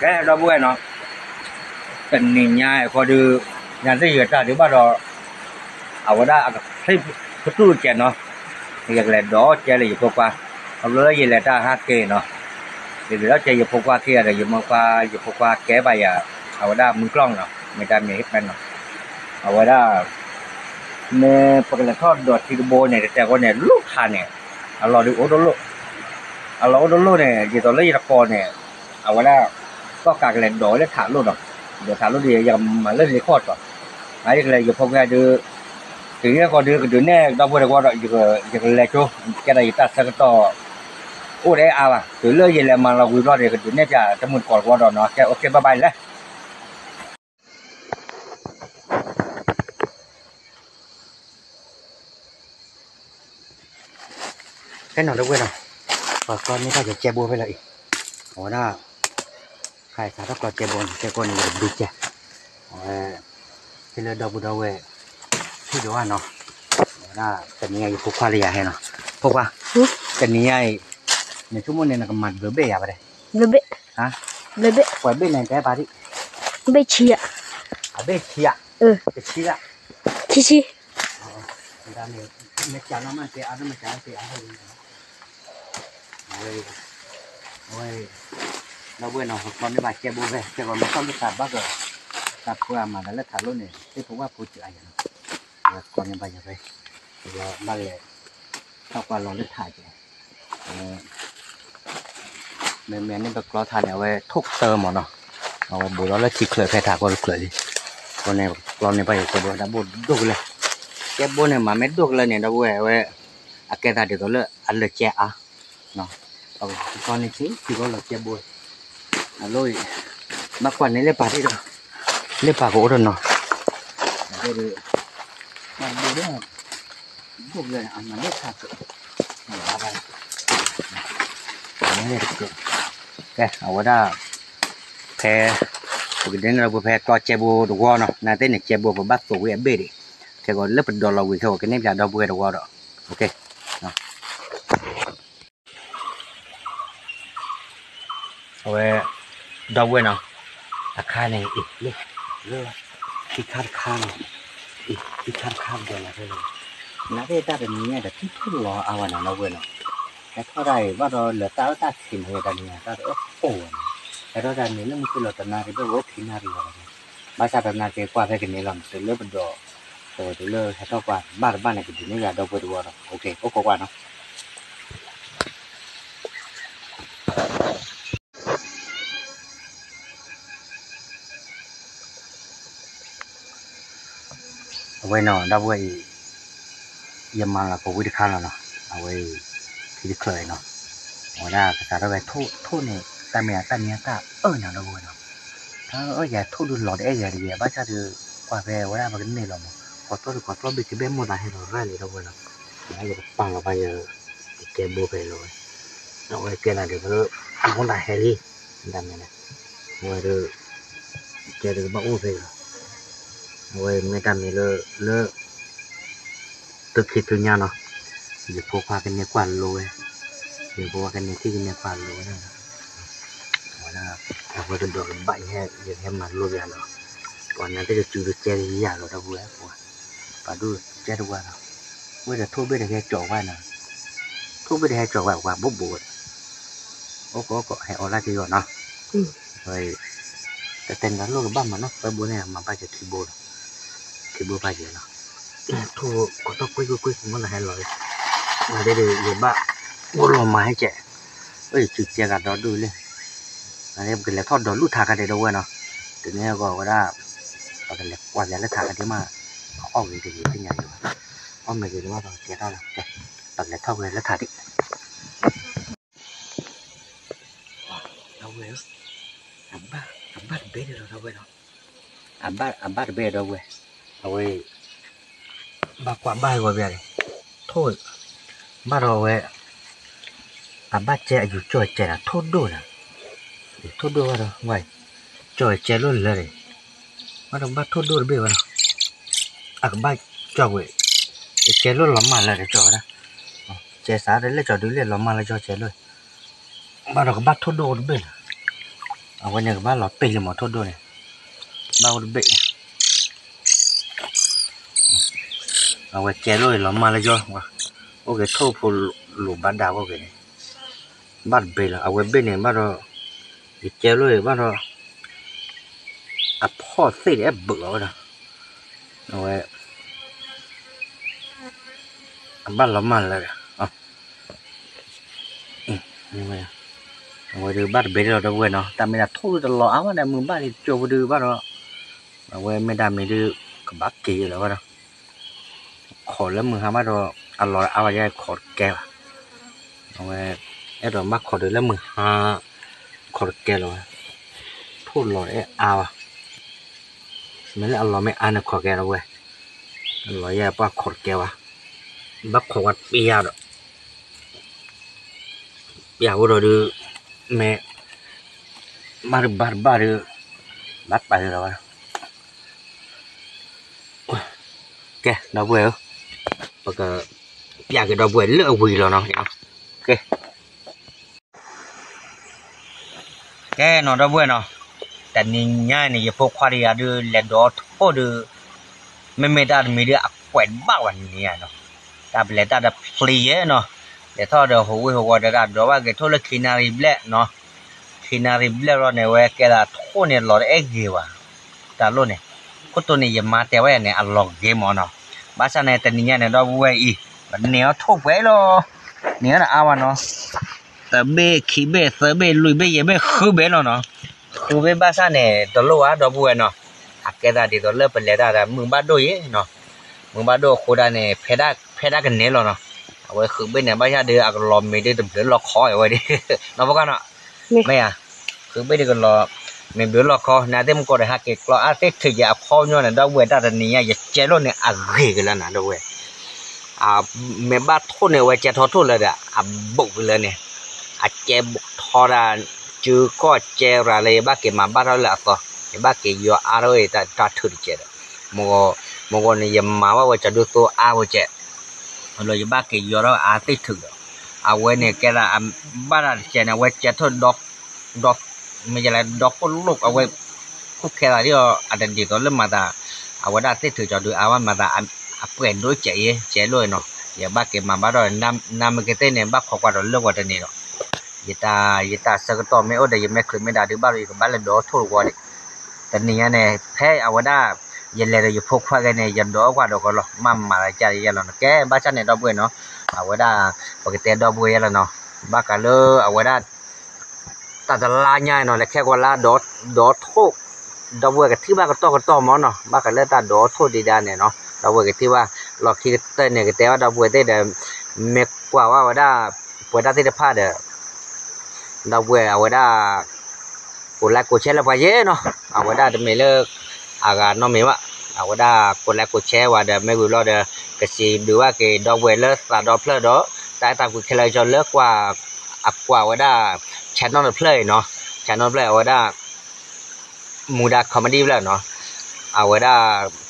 ကဲ ဒီပုၢ်ဝဲၢ်နီၤ, တနံၤညါအံၤဃီဒုး ညါသ့ၣ်ယတၢ်ဒုးဘၣ်ဒီး အဝဲဒၣ်အကဖျ့ကတူၢ်ကဲနီၤ, ယကလဲၤဒီးကဲလၢယဖိခွါ, ခီဖျိလၢယလဲၤတၢ်ဟးက့ၤနီၤ, ယလဲၤဒီးကဲယဖိခွါခံဂၤဒီး ယမိၢ်ခွါ ယဖိခွါကဲဘၣ်ယၤ, အဝဲဒၣ်မုၢ်ကျီၢ်နီၤ မ့ၢ်တၢ်မ့ၢ်ဟ့ၣ်ပဲနီၤ, အဝဲဒၣ် မ့ၢ်ပကလဲၤထီၣ်ဒီးထံတဘိန့ၣ် တတဲဃီန့ၣ် လူၢ်ခးန့ၣ် အလီၢ်ဒုးအိၣ်တလိၣ်, အလီၢ်အိၣ်တလိၣ်န့ၣ် ဒ်သိးလၢယတကိးန့ၣ် အဝဲဒၣ် ကီၢ်ကးကလဲၤဒီးလၢထးလိၣ်နီၤ, ဒီးထးလိၣ်ဒီး ယကမၤလၢလ့ခီၣ်တီၤ, ယကလဲၤယဖိခွါဒုး, တုၤန့ၣ်ဃီဒုး ကဒုးနဲၣ်ဒီပုၢ်ဝဲၢ်တဝီဒီး ယကလဲၤကၠိ, ကဲဒီးယတၢ်ဆၢကတီၢ် အိၣ်တအဲၣ်အါဘၣ်, တုၤလၢယလဲၤမၤလီၤဝံၤဘျီဒီး ကဒုးနဲၣ်ပၠးတမုာ်တကိးတဝီဒီးနီၤ, ကဲ OK bye bye လဲၣ် ဖဲနီၤဒီပုၢ်ဝဲၢ်နီၤ, ပှၤကျီန့ၢ်ဘၣ်ယကဲဘိဖဲလီၤအံၤ, အဝဲဒၣ် ခါအံၤစးထီၣ်ကျီကဲဘိန့ၣ် ကဲကိးန့ၣ် ယကဘ့ကဲ, အဝဲ ဟ့ၣ်လၢဒီပုၢ်ဒီဝဲၢ် ထံၣ်ဒိးဘၣ်နီၤ, အဝဲဒၣ်တနံၤညါယဖိခွါလၢယၤဟဲနီၤ, ဖိခွါ တနံၤညါအံၤ နဆိကမိၣ်န့ၣ် နကမၤဘျုးဘ့ၣ်ယၤဘၣ်ဒဲး, ဘျုးဘ့ၣ်, ပှဲၤဘ့ၣ်န့ၣ် တဲပာ်ဒံး, ဘ့ၣ်ဆံဧါ, အဘ့ၣ်ဆံဧါ, တဆံဧါ, ဆံဆံ မ့ၢ်ကနီၤမ့ၢ်တဲအါ မ့ၢ်ကနီၤတဲအါ အဝဲ အဝဲ ဒီပုၢ်ဝဲၢ်နီၤ ပကျီန့ၢ်ဘၣ်ကဲဘိဖဲ ကဲဘိမ့ၢ်ထီၣ်လၢတၢ်ဘၣ်ကီး တၢ်ဖိအမၤတၢ်လၢထးလိၣ်န့ၣ် သ့ၣ်ဖိဝၣ်ဖိစၢၤအါယၤနီၤ, ပကျီန့ၢ်ဘၣ်ယၤဖဲ ပဘၣ်လဲၤ ထီၣ်ကွၢ်လီၤလၢထးကဲး မ့မ့ၢ်န့ၣ် ပကျီထးန့ၣ် အဝဲထိၣ်ကတၢၢ်မးနီၤ, အဝဲဘူးဒီးလၢထံချၢးဖဲထးကီၢ်တချၢးလံ, အဃိန့ၣ် ပကျီန့ၢ်ဘၣ်ယၤကဲဘိဒၣ်ဘိၣ်ဒိၣ်ကလဲာ်, ကဲဘိန့ၣ် မၤမ့ၢ်ဒိၣ်ကလဲာ်န့ၣ် ဒီပုၢ်ဝဲၢ် အဝဲ အကဲသးဒ်သိးလၢအလၢာ်ကဲအါ, ပကျီန့ၢ်ဆံ ထံကီၢ်လီၤကဲဘိ, အလီၢ်အံၤ ဘၣ်ကွၢ်န့ၣ်လၢပာ်ဒံးဒီး လၢပာ်ကအိၣ်ဒီးနီၤ, ဘၣ်ဘိၣ်ဒီး ဘိၣ်ကလဲာ် အမၤလၢထးကဲး ကဲ အဝဲဒၣ် ဖဲ ပကဒဲန့ၣ်ဒီး ပဖဲကျီကဲဘိတဝီနီၤ, နာ်သ့ၣ်န့ၣ် ကဲဘိပဘၣ်သိးဝံၤအဘ့ၣ်ဒံး, ခဲကီးလၢပဒိးလီၤဝံၤခဲကီး ကန့ၢ်ပၠးဒီပုၢ်ဝဲၢ်တဝီဒီး အဝဲ ဒီပုၢ်ဝဲၢ်နီၤ, အခါန့ၣ် အံၤ လၢ လၢ ခံခါတခါနီၤ, အံၤ ခံခါတခါပဒိးလီၤဖဲလီၤ, နာ်သ့ၣ်တၢ်တနံၤညါဒီး ထံထိၣ်လီၤအါဝဲနီၤ ဒီပုၢ်ဝဲၢ်နီၤ, ဟဲထီၣ်တၢ်အံၤ ဘၣ်ဒီးလၢတၢ်အၢတၢ်သံးန့ၣ် တနံၤညါတၢ်တအၢအိၣ်ဝဲနီၤ, ဟဲထီၣ်တၢ်န့ၣ် လၢမုၢ်တလီၤတနၣ်ရံၣ် ဘၣ်အိၣ်ခံနၣ်ရံၣ်ဝဲနီၤ, ဘၣ်ဆၣ်တနၣ်က့ၤကွၢ်ဖဲကန့ၢ်လီၤ တုၤလၢပဒိး တုၤလၢဟဲထီၣ်ကွၢ်ဘၣ်တဘၣ်န့ၣ် ကဒုးန့ၢ်ယၤဒီပုၢ်ဝဲၢ်တဝီဒီး အိၣ်ခိးကွၢ်နီၤ အဝဲနီၤ ဒီပုၢ်ဝဲၢ်အံၤ ယမၤလီၤကဝံၤတခါလီၤနီၤ, အဝဲအံၤ ထံတချၢးအံၤနီၤ, အဝဲဒၣ်ကစးထီၣ်ဝဲထိၣ်ထိၣ်န့ၣ် တၢ်မ့ၢ်အတၢ်မ့ၢ်အတၢ်အၢၣ်နီၤ ဒီပုၢ်ဝဲၢ်နီၤ, တၢ်အၢၣ်ယၤထိၣ်ဒုးလီၤတအဲၣ်ယၤတဂ့ၤ ဘၣ်ဆၣ်ဒုး ကွၢ်ဖဲဝဲဒၣ်ပကန့ၢ်လီၤမး ကိးထီၣ်ဒုးကိးထီၣ်ဘ့ၣ်ကဘဲၣ်မိၢ်သးဟဲလီၤရၣ်လံ ဒီပုၢ်ဝဲၢ်နီၤ, ယကပာ်လီၤဘၣ်ယ ကဲဘိဖဲလီၤဝဲ, အဝဲကဲသးဒ်သိးလၢ အမိၢ်သးဟဲလံ, တၢ်မ့ၢ်န့ၣ် အဝဲဒၣ် ကဲဒုးကဘၣ်အိၣ်ဖဲလီၤ, အဝဲမ့ၢ်တၢ်မ့ၢ်လၢ လၢ သုခံသုညါနီၤ, ယဖိခွါကန့ၢ်ကွၢ်လိဝဲ, ယဖိခွါကန့ၢ်ထံၣ်ကန့ၢ်ကွၢ်လိဝဲဒၣ်, အဝဲဒၣ် အဝဲကဒီးကဘၣ်ယဟဲ ယကဟဲမၤလိပျးလီၤ, ပှၤနာ်သ့ၣ်တစုတကဲယၤလီၤ ဒီပုၢ်ဝဲၢ်ပှၤ, ပှၤဒိၣ်ကဲတဝါလီၤ, ဝဲဒီးထိၣ်ဘ့ၣ်ဒီးဟဲကၠီၤဝဲနီၤ, ထိၣ်ဘ့ၣ်ဒီးဟဲကၠီၤဝဲ ပှၤဘိၣ်ဘိၣ်ဝဲ, အိၣ်ကအိၣ်ကဟဲအီၣ်လၢက့ၤဂီၢ်နီၤ, တတဲန့ၣ်ဒီးလိၣ်ကဘၣ်မးနီၤ ပၢဘိန့ၣ် မၤဘၣ်စၢၤခံဘိလီၤ, ခံဘိဘၣ်ယဲလီၤ, ထိၣ်ကိးထီၣ်ကွ့ၢ်ကွ့ၢ်ကွ့ၢ် မ့ၢ်လၢဟဲလီၤ, နာ်သ့ၣ်ဒုးယဘၣ် အိၣ်လီၤမၤဟဲကဲး, အိၣ်ယစုကဲဂၤဒီဒူၣ်လံ, နာ်သ့ၣ်ပကလဲၤထီၣ်ဒီးလူၢ်ထးခါဒဲးဒီပုၢ်ဝဲၢ်နီၤ, တုၤန့ၣ်အဂီၢ်ဝဲဒၣ် ပကလဲၤကွၢ်ပၠးလၢထးခါဒဲးမး, အီၣ်ဂ့ၤတဂ့ၤသ့ၣ်ညါယၤဘၣ်, အီၣ်မ့ၢ်ဂ့ၤတဘၣ်ပကကဲထီၣ်လီၤ, ပကလဲၤထီၣ်ဝဲလၢထးဒံး ဒီပုၢ်ဝဲၢ်ဧၢ, အဘၣ် အဘၣ်တဘ့ၣ်ဒီးဒီပုၢ်ဝဲၢ်နီၤ, အဘၣ် အဘၣ်တဘ့ၣ်ဒီပုၢ်ဝဲၢ်, အဝဲ ဘၣ်ကွၢ်ဘၣ်ဂီၤပၠးန့ၣ်, ထိၣ် ဘၣ်ဒီးဝဲ အဘၣ်ကဲအယူၤကၠီၣ်ကဲဒီးထိၣ်ဒိၣ်ဒီး, ထိၣ်ဒိၣ်ဘၣ်ဒီး ဝဲ ကၠီၣ်ကဲလိၣ်လၢာ်န့ၣ်, ဘၣ်ဒီးဘၣ်ထိၣ်ဒိၣ်တဘ့ၣ်ဝဲနီၤ, အကဘၣ်ကၠီၣ်ကွံာ်, ကဲလိၣ်လီၤမၢ်လၢာ်ဒီးကၠီၣ်ဝဲဒၣ်, ကဲစးဒီးလဲၣ်ကၠီၣ်ဒုးလဲၣ်လီၤမၢ်လၢကၠီၣ်ကဲလိၣ်, ဘၣ်ဒီးကဘၣ်ထိၣ်ဒိၣ်တဘ့ၣ်လီၤ, အဝဲန့ၣ်ကဘၣ်လီၤပ့ၢ်လၢမီၤထိၣ်ဒိၣ်န့ၣ်, ဘၣ်အိၣ်တဘ့ၣ်, အဝဲကဲလိၣ်လီၤမၢ်လၢယီၢ်, အိၣ်က့ၤထိၣ်ဖိလိၤဘၣ်ဒၣ်အိၣ်က့ၤန့ၣ်, ဘၣ်တဘ့ၣ်လီၤ အဝဲဘ့ၣ်န့ၣ်ဘၣ်ဒီး, ယကဲလိၣ်ဘၣ်ဒီး, အဖီၣ်သ့ၣ်တအဲၣ်ဘုးအီၤဝဲဒီး, အဝဲ အဘၣ်လီၤမၢ်လၢ, အဝဲဒုးဘၣ်တဘ့ၣ်လီၤ ဒီပုၢ်ဝဲၢ်နီၤ, တၢ်မ့ၢ်ဒၣ်ထိၣ်ဒုးတလီၤအါဘၣ်ဒီး မုၢ်ဘၣ်လံကၠိဖိဒုးဘၣ်ဒီး, အဝဲမ့ၢ်ဒၣ်မ့ၢ်ဒုး, ကဘၣ်က့ၤလၢၤဘၣ်ဒီး, ခိးလၢမုၢ်ဟါဘၣ်ဒီး, အလီၤအါဘၣ်ယဲခိးတကဲဘၣ်, အဝဲ, အဲၣ်ဒိးဘၣ်ခိးဒုးလၢမုၢ်ဟါ, ခိးတကဲလၢၤဘၣ်, ထိၣ်လီၤတအဲၣ်အါဘၣ် မ့ၢ်လၢအလီၤမ့ၢ်အါန့ၣ်ခိးကဲဒီပုၢ်ဝဲၢ်, လီၤယဲပှၢ်ခိးတကဲဘၣ်, ဘၣ်ခိးဝဲပျၢ်ဒီး, ပျၢ်ဝဲဒီးဒုး, မ့ၢ်, ဘၣ်တဘၣ်တဘၣ်ဒုး, ဘၣ်ပာ်လီၤဘၣ်, ကဲဒီပုၢ်ဝဲၢ်ဧၢ, ပက, ပျၢ်က့ၤဒီပုၢ်ဝဲၢ်လၢအဝံၤလီၤနီၤ, ကဲ ကဲနီၤ ဒီပုၢ်ဝဲၢ်နီၤ, တနံၤညါန့ၣ် ယဖိခွါဒီးယၤဒုး လဲၤဒိးထိၣ်ဒုး, မ့မ့ၢ်တၢ်တမံၤဒုး အကွဲးတဘၣ်ဝဲနံၤညါနီၤ, တၢ်ပလဲၤတၢ်တဖျံယဲနီၤ, လဲၤထီၣ်ဒီးဟူးဝ့ၢ်ဟူးဝီၤဒီး တၢ်ဒိးဘၣ်က့ၤထိၣ်လၢခံနၣ်ရံၣ်ဘျဲၣ်နီၤ, ခံနၣ်ရံၣ်ဘျဲၣ်လီၤန့ၣ် ဝဲကဲသးထိၣ်န့ၣ်လီၤတအဲၣ်ဂ့ၤဘၣ်, တၢ်လိၣ်န့ၣ်, ခိၣ်တိန့ၣ် ယမါတဲဝဲန့ၣ် အလီၤဂ့ၤမးနီၤ, ဘၣ်ဆၣ်န့ၣ် တနံၤညါန့ၣ် ဒီပုၢ်ဝဲၢ်အံၤ, ပန့ၢ်အီၣ်ထိၣ်ပှဲၤလီၤ န့ၢ်အီၣ်တအါဘၣ်နီၤ, တဘ့ၣ်ခံဘ့ၣ်သၢဘ့ၣ်လွံၢ်ဘ့ၣ်ယဲၢ်ဘ့ၣ်ဃုဘ့ၣ်လီၤနီၤ, ဃုဘ့ၣ်ဘၣ်ဆၣ်န့ၣ် တလိၣ်ဧါ ဒီပုၢ်ဝဲၢ်နီၤ, အကဲသးဒ်သိးလၢပလဲၤတၢ်ဒီးမုၢ်ဘၣ်ဒိၣ်ယဲနီၤ, မုၢ်ဘၣ်ဒိၣ်အဃိဒၣ်န့ၣ်, ဖဲဒၣ်ကန့ၢ်လီၤနီၤ, အဝဲဃုဘ့ၣ်န့ၣ် ဘၣ်ဆၣ်ဒုးအကလီၤမ့ၢ်ဒုးတဘျုးလီၢ်ခီအဝဲဒၣ်, နီၢ်ဖီကီၢ်နီၤ, မ့ၢ်ဧါ, ဃုဘ့ၣ်ဒုးကလီၤ, မ့ၢ်ဘျုးလီၢ်ခီ နသ့ၣ်မူကီၢ်ဒီးဟးက့ၤကျီအါသ့ၣ်ထုးက့ၤအခီပညီန့ၣ် ဒီပုၢ်ဝဲၢ်တၢ်တနံၤညါ ယကဲလိၣ်န့ၣ်အဂ့ၤကလၢနၤ ဒီပုၢ်ဝဲၢ် မ့ၢ်ဘၣ်ထိၣ်န့ၣ် အဝဲကဲထီၣ်ထိၣ်လၢဒီး အဘူးကလၢန့ၣ်, အကဲဘူးထီဒၣ်, စုကီၢ်ကဲရၤလၢယဘၣ်က့ၤမၤဘၣ်ထီၣ်လၢအသီ, ယဘၣ်က့ၤယီၤအါထီၣ်တၢ်ထုးတကဲးဒီး, မ့ၢ်ဂီၤန့ၣ် ယမၤဘၣ်ဝဲကၠီဒုသိအါဝဲကဲး, လီၤယဘၣ်က့ၤယီၤထီၣ်အါသ့ၣ်ထုးဒီး, အဝဲန့ၣ်ကဲဒၣ်အဘၣ်တၢ်တကဲးန့ၣ် အဝဲကဲထီၣ်ဒီ မ့ၢ်ယလဲၤဒီခိၣ်လိၣ် အဝဲ ခိၣ်ခဲသးဒ်အီၤ အတဒ်သိးလၢမၤသး, အဝဲဒၣ်သ့ၣ်ထုးကၠီဒုအါဘၣ်မၤသး, အပှဲၤဒိၣ်ကဲးအံၤ ကဲလိၣ်နီၤ, ယဘၣ်က့ၤမၤဘၣ်ထီၣ်, နမ့ၢ်ကသ့ၣ်န့ၣ် ဘၣ်ခိးကွၢ်ဒီးလၢဂီၤတန့ၢ်ဒီး, ယတၢ်ဆၢကတီၢ်မ့ၢ်အိၣ်ဒီး ယမဲာ်ချံးမ့ၢ်ဒၣ်ဒုးဘၣ်ဒီး ယကဘၣ်လဲၤဒိးထိၣ်တဝီဒံး, တနံၤညါန့ၣ် ဖဲအဝဲဒၣ်, ယလဲၤဒီးယဖိခွါဂဲန့ၣ် ယဒိးကွၢ်ဒီးကီးလီၤ မ့ၢ်မၤသးကၢ်ယဲလီၤနီၤ, ကဲဘၣ်ဆၣ်န့ၣ် ဒီပုၢ်ဝဲၢ်နီၤ, အဝဲဒၣ်, ပကတဲဒီပုၢ်ဝဲၢ်ယဲလီၤနီၤ, ဘၣ်ဃးလၢအဝဲဒၣ် တၢ်တလါညါနီၤ လဲၤခဲကိာ်လါ, ဒိးထိၣ်, ဒီပုၢ်ဝဲၢ်ကထံၣ်ဘၣ်ကတီၢ်ကတီၢ်မးနီၤ, ဘၣ်ဃးလၢတၢ်ဒိးထိၣ်ဒံးဒၣ်န့ၣ်နီၤ, ဒီပုၢ်ဝဲၢ်ကထံၣ်ဘၣ်, လီၢ်ခံကတၢၢ်န့ၣ် ကတဲဘၣ်ဒီပုၢ်ဝဲၢ်သ့ၣ်ဒီး, မ့ၢ်ကွၢ်ဝဲဒၣ်, ပဝဲဒၣ်သ့ၣ်တဖၣ်ဒီး ဒီပုၢ်ဝဲၢ်အဝဲဒၣ်, ကိးlikeကိးshareလၢပှၤယဲနီၤ, အဝဲဒၣ်တမ့ၢ်လၢ, အဂၤနီတမံၤဘၣ်, အဝဲဒၣ်, ကိးlikeကိးshareဝဲဒီး မ့ၢ်ဝံၤဘျီဒီး, ကစံးဘျုးဘၣ်က့ၤဒီပုၢ်ဝဲၢ်လၢသးဒီဖျၢၣ်ဒီး, တၢ်အဲၣ်တၢ်ကွံခဲလၢာ်ကၠီလၢကွၢ်, အကွၢ်ဝဲဒၣ်, channelတဖျၢၣ်အံၤနီၤ, channelတဖျၢၣ် အဝဲဒၣ် မူဒါcomedyဖျၢၣ်နီၤ, အဝဲဒၣ်,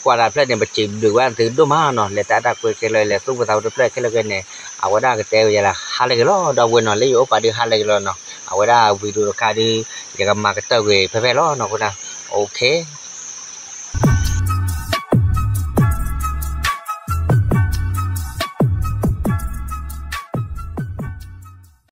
ကွၢ်တၢ်ဖျၢၣ်န့ၣ် ပစံးဘျုးဘၣ်သုဒိၣ်မးနီၤ, လဲၤတၢ်အဲၣ်တၢ်ကွံခဲလၢာ် လဲၤသူၣ်ဖှံသးညီတဖျၢၣ်ခဲလၢာ်ခဲန့ၣ်, အဝဲဒၣ်ကတဲဝဲယဲလၢဟါလၢအဂ့ၤလီၤ ဒီပုၢ်ဝဲၢ်နီၤ, လၢယအိၣ်ပာ်ဒုးဟါလၢအဂ့ၤလီၤနီၤ, အဝဲဒၣ်videoတခါဒုး, ယကမၤကတၢၢ်ကွံာ်ဖဲဖဲလီၤနီၤ, အဃိန့ၣ်, OK